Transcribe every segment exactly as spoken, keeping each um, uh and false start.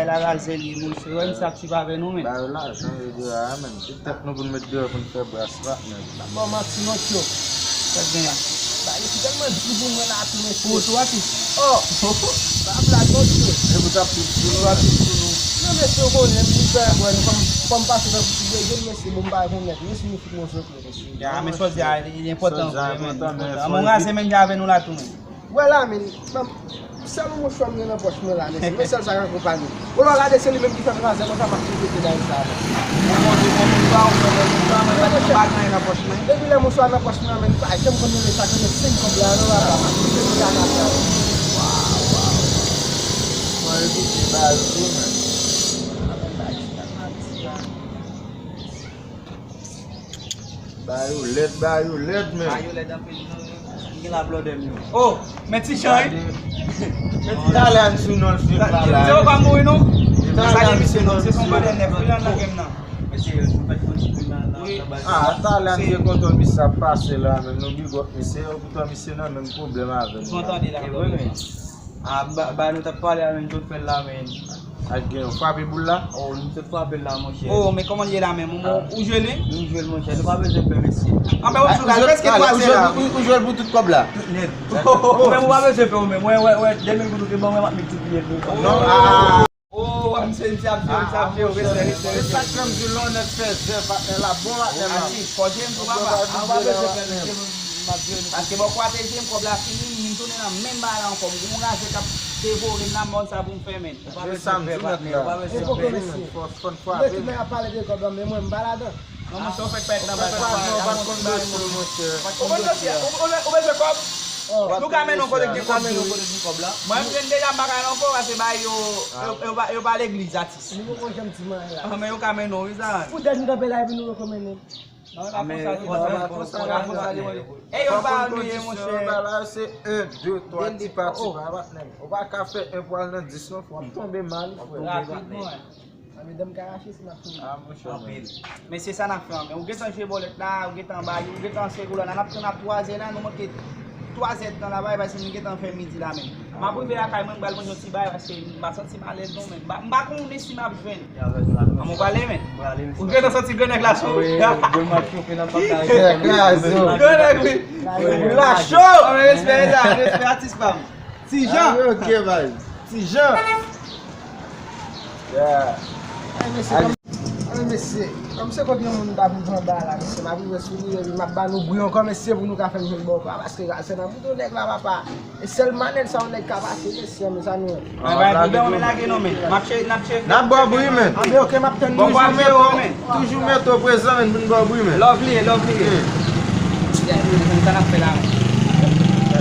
Bagay la raze li, mesye. Wè misye ap swiv avè nou, men. Ba yo lajan yo deyò a, men. Se tèt nou pou n met deyò pou n fè bras la, men. Bon, manti non, tyo. Sa k genyen? Bagay yo tèlman di pou mwen la tou, mesye. Pou tou atis. Oh! Pa blag non, tyo. E pou t ap tout sou nou. Pou atis pou nou. Non, mesye, ou konnen, m fè wè nou kòm kòm pase nan ti rejyon, mesye, bon, m pa rekonèt, mesye, nou fout mwen sot, mesye. Ya, men sòdya, li enpòtan. Sòdya enpòtan, men Mwen raze menm jan avè nou la tou, men. Wè la, men, ban m, Sèl yon mouchwa m gen nan pòch mwen la, mesye. Men sèl sa k akonpanye m. Ou lè w gade se li menm ki fè m kraze konsa, m ap tou pete dayè sa a. Ou montre konbyen fwa, ou fè konbyen fwa, mwen pa gen bagay nan pòch mwen. Depi lè mouchwa nan pòch mwen an, men m pa janm konn rele sa, konn senk kòb la, non, papa. Se sa k ap fè. Mwen repete ba yo tou, men. Ba yo lèd, ba yo lèd, men. Ba yo lèd anpil, non, yo gen la blòdè m yo. Oh, men ti chay. Men ti talè a sou non l fèk la la. Se ou pa mouri non. Sa gen misye non, se son blòdè nèf, wi, nan game nan. Mesye, nou fèk fon ti pi nan nan baz. Ah, talè a gen kontwòl misye ap pase la, men nou big up misye, poutan misye nan menm pwoblèm avè nou. Ou tande la. E vre, men. Ah, ba, ba nou t ap pale a, men, tout fè l la, men. Ak gen yon frape boul la? Oh, nou tout frape l la, monchè. Oh, men kòman l ye la menm? Ou, ou jwe li? Nou jwe l, monchè. Nou pa bezwen pè, mesye. Anben, ou jwe l prèske twa zè la. Ou jwe l pou tout kòb la? Tout nèt. Ou menm, ou pa bezwen pè, ou menm. Wè, wè, wè, de mil goud ou te ban mwen, m ap met ti biyè pou ou. Non, ah. Oh, misye, misye ap jwe, misye ap jwe, respè, respè, respè. Se sa k fè m di lè w nèk fè zè, patnè la, bon patnè la. Atis, fò jwe m tou, papa. Ah, ou pa bezwen pè, mesye, m ap jwe nou. Paske bò kote jwe m, kòb la fini, m tounen nan menm bagay la ankò. M gon razè k ap devore m nan mòn sa pou m fè, men. Ou pa bezwen pè, patnè, ou pa bezwen pè. Fò n frape. Lè tout nèg ap pale de kòb la, men mwen, m pa ladan. Non, monchè, ou fèk parèt nan baz la. Ou pa konn dosye, monchè. Ou konn dosye, ou, ou, ou bezwen kòb? Nou ka mennen w kote k gen kòb, nou. Mwen, m jwenn deja, m pa ka al ankò, paske bay yo, yo, yo pa, yo pa legliz, atis. Nou poko janm di m anyen la. Ah, men yo ka mennen w, wi, sa. Pou dèt m kanpe la, epi nou poko mennen m. Non, e pa konsa, e pa konsa. E yo pa anniye, monchè. Se en, de, twa, tipa, tipa, patnè. Ou pa ka fè en pou al nan dis non, fò w ap tonbe mal, frè. Rapidman. Ah, medam ka rache si n ap fini. Ah, monchè, men. Anpil. Men se sa n ap fè an, men ou gentan jwe bòlèt la, ou gentan bay, ou gentan sere w la, n ap tann ap twa zè la, nou manke twa zè tan la, bay, paske nou gentan fè midi la, men. M ap rive lakay mwen, m pral manje yon ti bay, paske m pa santi m alèz non, men. M pa, m pa konnen si m ap jwenn. Anmò, pale, men. Ou gentan santi grenn nèg la cho? Wi, grenn nèg la cho. Grenn nèg, wi. La cho! Respè, respè, atis pa m. Ti Jan. Ah, ok, baz. Ti Jan. Yeah. Ay, mesye, kòm, ay, mesye, kòm se kote yon moun ta pou pran ba la, mesye, m ap rive sou li, epi m ap ba nou bri ankò, mesye, pou nou ka fè l jwenn bò pa, paske gaz se nan bouton nèg la, papa. E sèl manèv sa yon nèg ka pase, mesye, men sa nou. Ay, bay pwoblèm, men lage non, men. M ap chè, n ap chè. N ap ba w bri, men. Anben, ok, m ap tann nou. Toujou mete w prezan, men, pou n ba w bri, men. Love li, love li. Yeah, sa n ap fè la, men.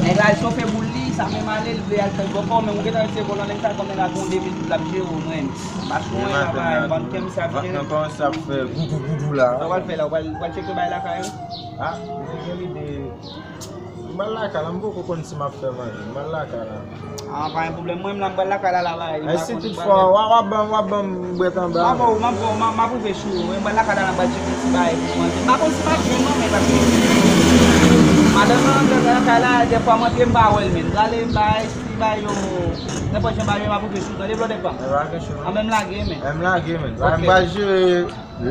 Nèg la, l chofe boul li, sa menm ale, l vle al fè l bòkò, men ou gentan rete vòlò nèg sa, kòm nèg la gon de mil goud l ap jere w, mwen. Paske mwen la, bay, bann kè misye ap vini. Nan kòmanse ap fè goudou goudou la. Sa w pral fè la, ou pral, ou pral tcheke bay lakay ou? Ah, mwen gen lide. M pral lakay la, m poko konn si m ap fè manje. M pral lakay la. Ah, pa gen pwoblèm. Mwen menm la, m pral lakay la, la, bay. E si tout fwa, w a, w ap ban m, w ap ban m bwèt anba. M ap ba w, m ap ba w, m ap, m ap rive sou ou. Mwen pral lakay la, m pral tcheke ti bay pou manje. M pa konn si m ap jwenn non, men paske madanm nan antre lakay la, dèfwa m antre, m pa wè l, men. M prale, m bay, si bay yo, nenpòt jan bay yo, m ap rive sou ou. Tande, blòdè pa m. E pa gen cho non. Anben m lage, men. E m lage, men. M pral jere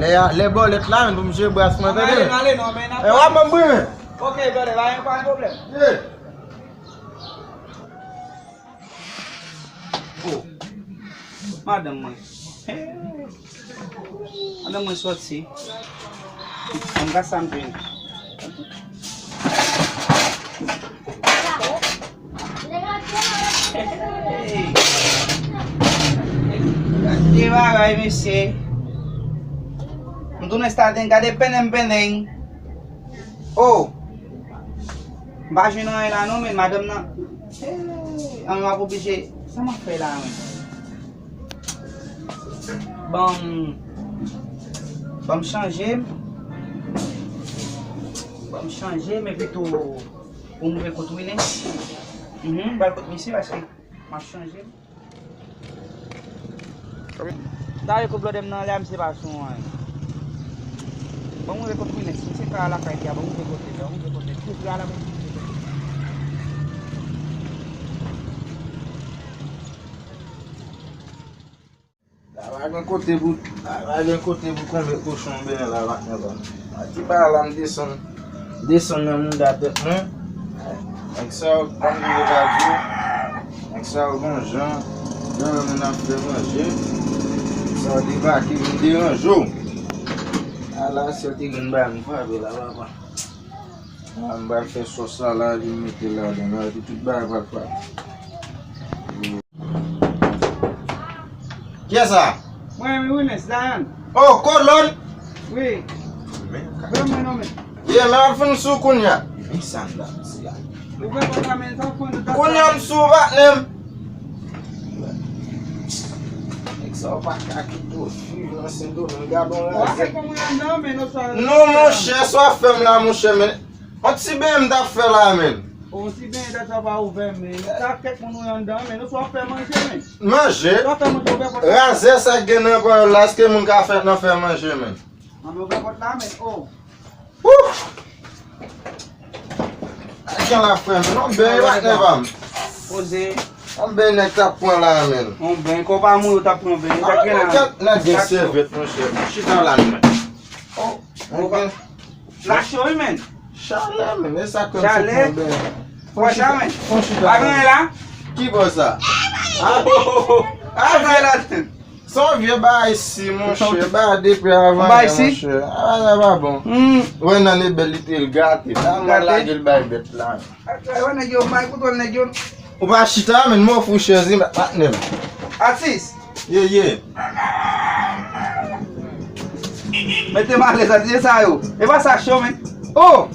lè, lè bòlèt la, men, pou m jere bras mwen, tande. Ale, ale, non, men n ap. E w ap ban m bri, men. Ok, brother, pa gen, pa gen pwoblèm. Yeah. Oh. Madanm mwen. Hey. Madanm mwen sòti. Ann gad sa m jwenn. Hey. Gade bagay, mesye. M tounen staten, gade penen m penen. Oh! M pa jwenn anyen la non, men madanm nan. Hey, an m ap oblije. Sa m ap fè la, men? Ban m, ban m chanje m. Ban m chanje m, epi tou, pou m rive kot Wilens. Mhm, m pral kot misye, paske m ap chanje m. M ta ale kot blòdè m nan, lè a misye pa sou anyen. Ban m rive kot Wilens, misye ka lakay li a, ban m rive kot li, ban m rive kot li. Tout la, la, ban m rive kot li. La pa gen kote pou, la pa gen kote pou konbe kochon benyen la, patnè pa m. A ti bagay la, m desann, desann nan mouda tèt mwen. Nèg sa yo, kòm m te ka di w, nèg sa yo gon jan, jan moun ap fè manje. Nèg sa yo debake vin deranje w. Ala, sèl ti grenn bagay m frape la, papa. A, m pral fè sòs la, la, epi m mete ladan la, epi tout bagay pral pare. Kiyès sa? Mwen menm wi, men Zion. Oh, Kolòn! Wi. Men, men, men, men. Ye, men ap fin sou kounye a. Men sa m t ap di a. Ouvè pòt la, men sa w konn. Kounye a m sou, patnè m. Nèg sa w pa ka kite w swiv nan Sendomeng, gad on razè. Non, monchè, sa w ap fè m la, monchè, men. On ti benyen m t ap fè la, men. On ti benyen dat sa pa ouvè, men. Sa kèk moun ou anndan, men. Nou sa w ap fè manje, men. Manje? Sa w ap fè manje, ouvè pòt la. Razè sa k gen nan panyòl la, èske moun ka fè nan fè manje, men? Ann ouvè pòt la, men. Oh. Ouf! Ajan la, frè m. On benyen, patnè pa m. Poze. On benyen nèg t ap pran la, men. On benyen, kò pa mouri, w t ap pran benyen. Sa k gen la, men? Nèg gen sèvyèt, monchè. Chita la, men. Oh, on benyen. La cho wi, men. Chalè, men. E sa k fè m sot pran benyen. Fò chita, men. Fò chita. Pa gen anyen la? Ki bò sa? Ah, ah, bagay la. Se yon vye bagay si, monchè. Bagay depi avan yè, monchè. Ah, bagay pa bon. Wè, nan e bèl, li te gate. Nan mwen lage l bay bèt la. Wè, nèg yo, bay koutwèl nèg yo. Ou pa chita, men, mwen ofri w chèz, patnè m. Atis. Ye, ye. Mete m alèz, atis, e sa yo. E pa sa cho, men. Oh!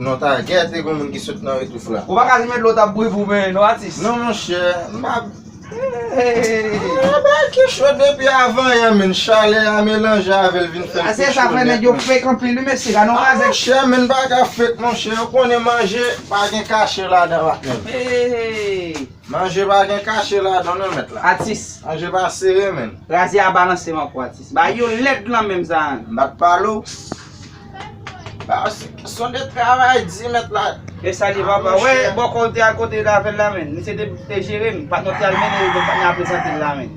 Non, ta gète gon moun ki sot nan retouf la. Ou pa ka di men dlo t ap bouyi pou w, men, non, atis. Non, monchè, m pa Hey. Ah, bagay ki cho depi avan yè, men chalè a melanje avè l vin fè l pi cho nèt, men. Se sa fè nèg yo fake anpil, wi, mesye, gade yon razè. Ah, monchè, men pa ka fake, monchè. Ou konnen manje pa gen kache ladan, patnè m. Hey. Manje pa gen kache ladan, non, mèt la. Atis. Manje pa sere, men. Razè a balanse m ankò, atis. Ba yo lèd nan men m sa. M pa t pale w. Ba, se kesyon de travay, di mèt la. E sa li papa. Wè, bò kò l te al kote l avè l la, men. Misye te, te jere m. Patnè te al mennen l, patnè a prezante l la, men.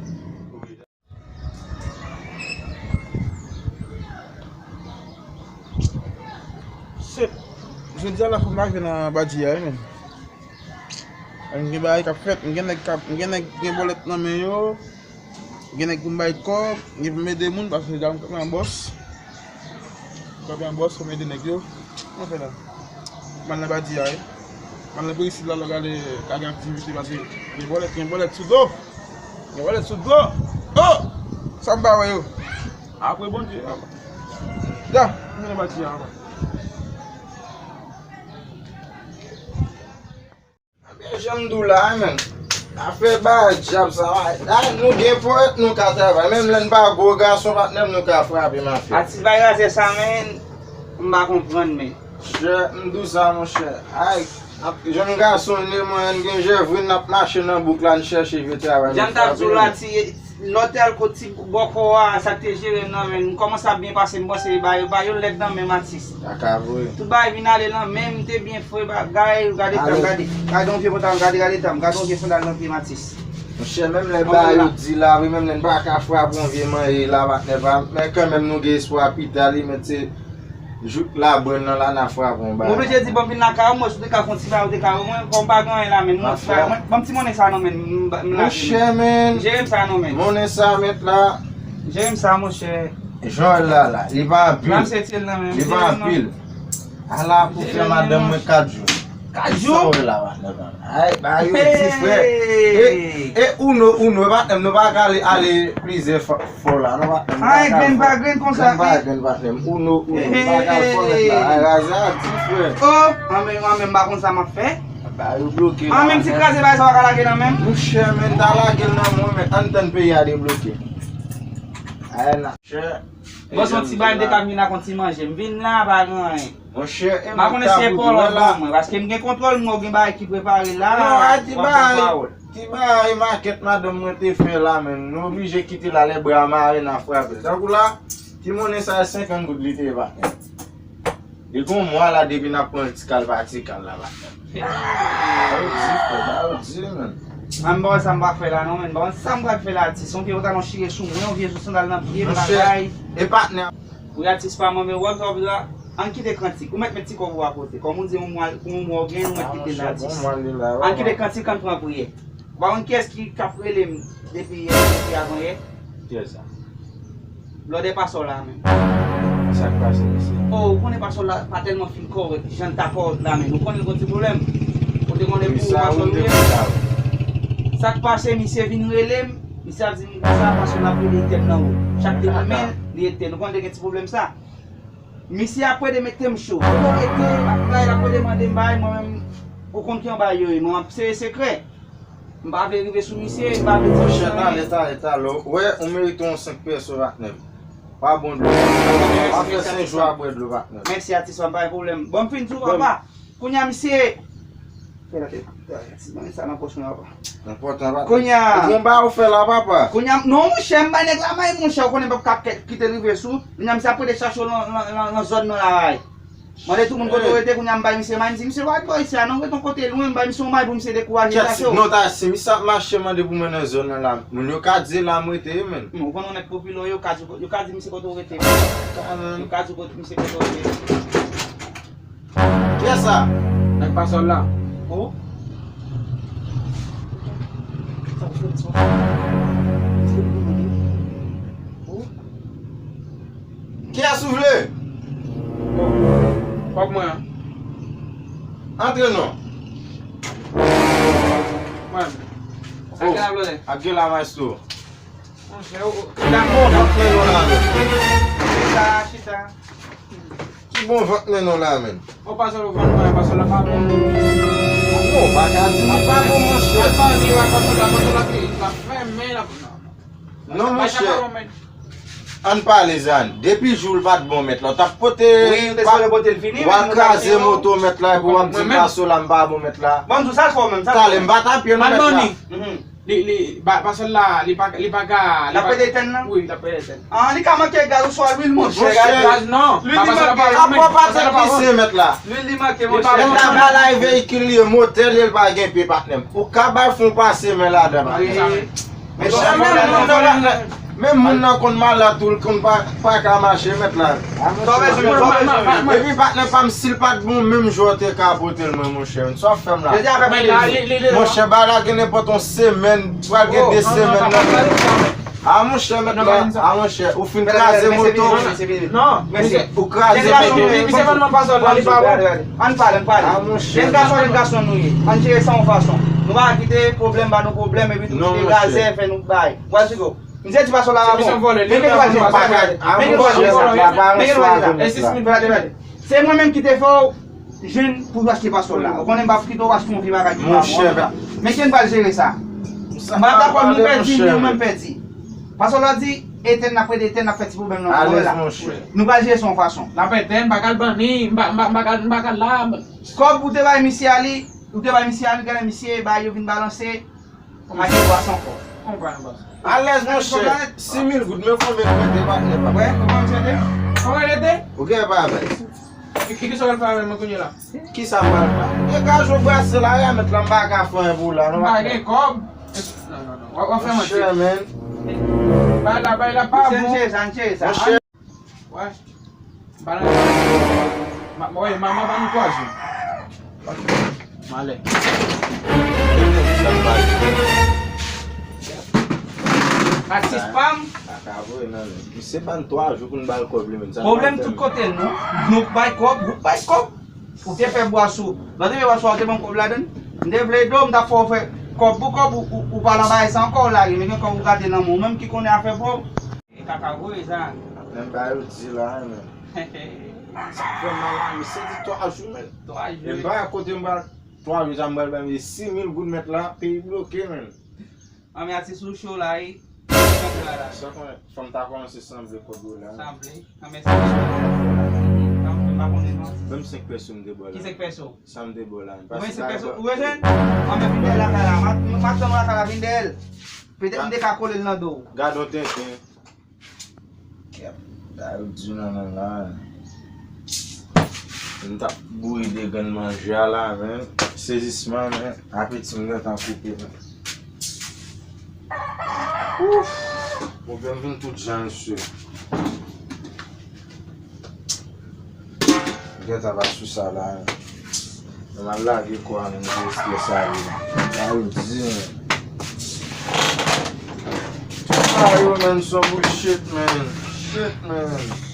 Shit. Jodi a la fòm lage nan badji a, wi, men. M gen bagay k ap fèt, m gen nèg k ap, m gen nèg gen bòlèt nan men yo. Gen nèg pou m bay kòb, gen pou m ede moun, paske deja m kanpe an bòs. M kanpe an bòs, fò m ede nèg yo. Mwen fè la. M al nan badji a, wi. M al nan Perisil la, lè w gade, ka gen aktivite, paske gen bòlèt, gen bòlèt sou dlo. Gen bòlèt sou dlo. Oh! Sa m pa wè yo. Apre Bondye, papa. Ya, m vin nan badji a, papa. Ebyen, jan m di w la, men. Afè ba dyab sa, la, nou gen pòt, nou ka travay. Menm lè n pa gwo gason, patnè m, nou ka frape mafya. Atis bay razè sa, men, m pa konprann, men. Chè, m di w sa, monchè. Ay, ap, jèn gason, ne mwen, n gen jèvrin, n ap mache nan bouk la, n chèche vye travay, nou frape, men. Jan m t ap di w la, ti Lè w te al kot ti bòkò a, sa k te jere m nan men l, m kòmanse ap byen pase, m panse ba yo, ba yo lèd nan men m, atis. Sa ka vre. Tout bagay vin ale nan men m, m te byen fre, bagay, gade tan, gade, gade yon vye pantalon, gade, gade tan, gade yon vye sandal nan pye m, atis. Monchè, menm lè ba yo di la, wi, menm lè n pa ka frape yon vye manje la, patnè pa m, men kanmenm nou gen espwa pita, li, men se Jouk la, brenn nan la, n a frape yon bagay. M oblije di, ban m vin lakay ou, mwen, si w te ka fè yon ti bagay, ou te ka wè mwen, kòm m pa gen anyen la, men, mwen, ban m ti monnen sa non, men, m, m, m lage, men. Monchè, men. Jere m sa non, men. Monnen sa, mèt la. Jere m sa, monchè. Jan l la, la. Li pa anpil. Li pa anpil. Ala pou fè madanm mwen kat jou. Kat jou? Sa w wè la, patnè, ay, ba yo di, frè. E, e Uno, Uno, e patnè m, nou pa ka ale, ale plizyè fò, fò la, non, patnè m. Ay, grenn pa grenn konsa, grenn pa grenn, patnè m. Uno, Uno, bagay fò mèt la. Ay, razè a di, frè. Oh, mwen menm, mwen menm, m pa konn sa m ap fè. Ba yo bloke la. Mwen menm, ti kraze bagay sa, w pa ka lage nan men m. Monchè, men, ta lage l nan men w, men, ann tann peyi a debloke. Ay, nan. Monchè. Bon, se yon ti bagay m te ka vin la, yon ti manje. M vin la, pa gen anyen. Monchè, e m pa konnen si e pòlò ban mwen, paske m gen kontwòl mwen, ou gen bagay ki prepare la. Non, a ti bagay, ti bagay makèt madanm mwen te fè la, men. Nou oblije kite la, lè bra mare, n a frape l. Tankou la, ti monnen sa, senkant goud li te ye, patnè. Li gon mwa la, depi n ap pran ti kal pa ti kal la, patnè. Ba yo di, frè, ba yo di, men. Mwen, m pa wè sa m pa fè la, non, men. M pa wè sa m pral fè la, atis. Yon vye pantalon chire sou mwen, yon vye sou sandal nan pye m, bagay. E patnè. Wi, atis pa mwen, men wè sa w vle la. Ann kite kantik. Ou mèt met ti kòb ou akote. Kòm ou di yon mwa, yon mwa w gen, ou mèt kite l, atis. Ann kite kantik, ann pran priyè. Ou pa konn kiyès ki, k ap rele m depi yè, depi avan yè? Kiyès sa? Blòdè pa sò la menm. Sa k pase, mesye? Oh, ou konnen pa sò la pa tèlman fin kòrèk jan l ta kòrèk la menm. Ou konnen l gon ti pwoblèm. Ou te konnen pou pa sò l ye. Sa k pase, misye vin rele m. Misye ap di m konsa, paske l ap rele etèn nan wo. Chak te limen, li etèn. Ou konn te gen ti pwoblèm sa. Misye ap rele mete m cho. Kote w rete, ap play, l ap rele mande m bagay, mwen menm, ou konn ki jan bagay yo ye, mwen ap sere sekrè. M pa vle rive sou misye, m pa vle di misye anyen. Monchè, talè, talè, talè, w wè, ou merite yon senk pèso patnè m. Pa bon dlo. W ap fè senk jou a bwè dlo patnè m. Mèsi atis pa m, pa gen pwoblèm. Bon, m fin di w papa. Kounye a misye. Fè la tèt. Ti bagay sa nan pòch mwen papa. Enpòtan papa. Kounye a. Ou gon bagay ou fè la papa. Kounye a, non monchè, m bay nèg la may monchè, ou konnen m p ap ka kite rive sou. Kounye a misye ap rele chache w lan, lan, lan, lan zòn nan la. Mande tout moun kote w rete, kounye a m bay misye may, m di, "Misye, pa t bò isi a non, rete yon kote lwen," m bay misye yon may pou misye dekouraje, chache w. Non, ta si misye ap mache mande pou mwen nan zòn nan la, moun yo ka di la m rete, wi, menn. Ou konn yon nèg popilè, yo ka di, yo ka di misye kote w rete. Yo ka di kote, misye kote w rete. Kiyès sa? Nèg pa sòl la. Oh. Kiyès ou vle? Kòb mwen an. Antre non. Mwen. Sa gen la, Blonde? Ak gen la, maestro. Monchè, ou, ou, dakò. Antre non la, men. Chita, chita. Ki bon vant men non la, men. Ou pa sòl ou vann mwen, pa sòl la pa bon. Non, pa ka di li pa bon, monchè. Al pa di, pa sòl la, pa sòl la, ki, la fèmen, la, non. Non, monchè. Ann pale, Zan. Depi jou l pa t bon, mèt la, w t ap pote, w ap kraze moto mèt la, epi w ap di m pa sòl la, m pa bon, mèt la. Bon, m di w sa l fè w menm, sa l fè w. Talè, m pa tape non, mèt la. Li, li, pa, pa sòl la, li pa, li pa ka, li pa. L ap pèdi etèn nan? Wi, l ap pèdi etèn. Ah, li ka manke gaz oswa lwil, monchè. Gaz, non. Lwil li manke. Apa patnè misye, mèt la. Lwil li manke, monchè. Mèt la, bagay veyikil li ye, motè li, li pa gen pye, patnè m. Ou ka bay fon pase men ladan, patnè. Monchè, menm moun nan, menm moun nan konn malad tou, l konn pa, pa ka mache, mèt la. Epi patnè pa m, si l pa t bon, menm jan w te ka pote l, mwen, monchè. Sa w fè m la? Monchè, bagay la gen nenpòt yon semèn, pral gen de semèn nan. Ah, monchè, mèt la. Ah, monchè, ou fin kraze moto. Non, mesye. Ou kraze moto. Misye vann mwen pa sòl la, li pa bon. Ann pale, ann pale. Ah, monchè. Jèn gason, jèn gason nou ye. Ann jere sa yon fason. Nou pa kite pwoblèm ba nou pwoblèm, epi tou kite razè fè nou bay. Wè, Sigo. Misye di pa sòl la pa bon. Men gen dwa di sa. Men gen dwa di sa. Men gen dwa di sa. E sis mil. Se mwen menm ki te fè w jwenn pou achte pa sòl la. Ou konnen m p ap kite w achte yon vye bagay ki pa bon. Men kijan n pral jere sa? M pa dakò nou pèdi, ni mwen m pèdi. Pa sòl la di, etèn n ap rete etèn, n ap fè ti pwoblèm nan vòlè la. Nou pral jere sa yon fason. N ap etèn, m pa ka al banni, m pa, m pa, m pa ka, m pa ka al la. Kòb ou te bay misye a li, ou te bay misye a li, gade misye, bagay yo vin balanse. Ou pa gen dwa san kòb. Alèz, monchè. Sis mil goud, men konbyen l mete patnè pa? Wè, konbyen l mete? Konbyen l mete? Ou gen pa avè l. Ki, ki, kisa w pral fè avè l, mwen, kounye a la? Kisa m pral fè? E gaz ou brase la, ya mèt la, m pa ka fè anyen pou la, non. M pa gen kòb. Non, non, non. W ap, w ap fè manti. Monchè, men. Bay la, bay la, pa bon. Monchè, Sanchez, Sanchez. Wè. Balan. Ma, wè, manman ban nou twa jou. Ok. M ale. Atis pa m. Misye ban n twa jou pou n ba l kòb li menm. Pwoblèm tout kote l, non. Nou k bay kòb, nou k bay kòb. Ou te fè bwa sou. Lè w te fè bwa sou, ou te ban m kòb ladann. M te vle ede w, m t ap fè w fè kòb pou kòb, ou, ou, ou pa nan bagay sa ankò, ou lage. Men gen kòb ou gate nan men w menm ki konnen afè pa w. E kaka vre sa. Menm bagay ou di la, men. Sa k fè m mal la, men se di twa jou, men. Twa jou. E m pa wè kote m pral, twa jou sa m pral bay, men sis mil goud mèt la, peyi bloke, men. Anmè atis ou cho la, wi. Sa konnen, fò m ta kòmanse sanble kòb yo la. Sanble. Anmè sa. M pa konnen non. Menm senk pèso m te ba w la. Ki senk pèso? Sa m te ba w la. Ou bezwen? Anmè vin dèyè lakay la. M ap, m ap tann w lakay la, vin dèyè l. Petèt m te ka kole l nan do w. Gad yon tenten. Kèt, sa yo di nan lang la, men. M t ap boure de grenn manje a la, men. Sezisman, men. Apeti m gentan koupe, men. Ouf! Pwoblèm vin tout jan, mesye. Gentan pa sou sa la, men. Mwen al lage kò a, men, pou estrès ale. Sa yo di, men. Sa yo, men, se yon bullshit, men. Shit, men.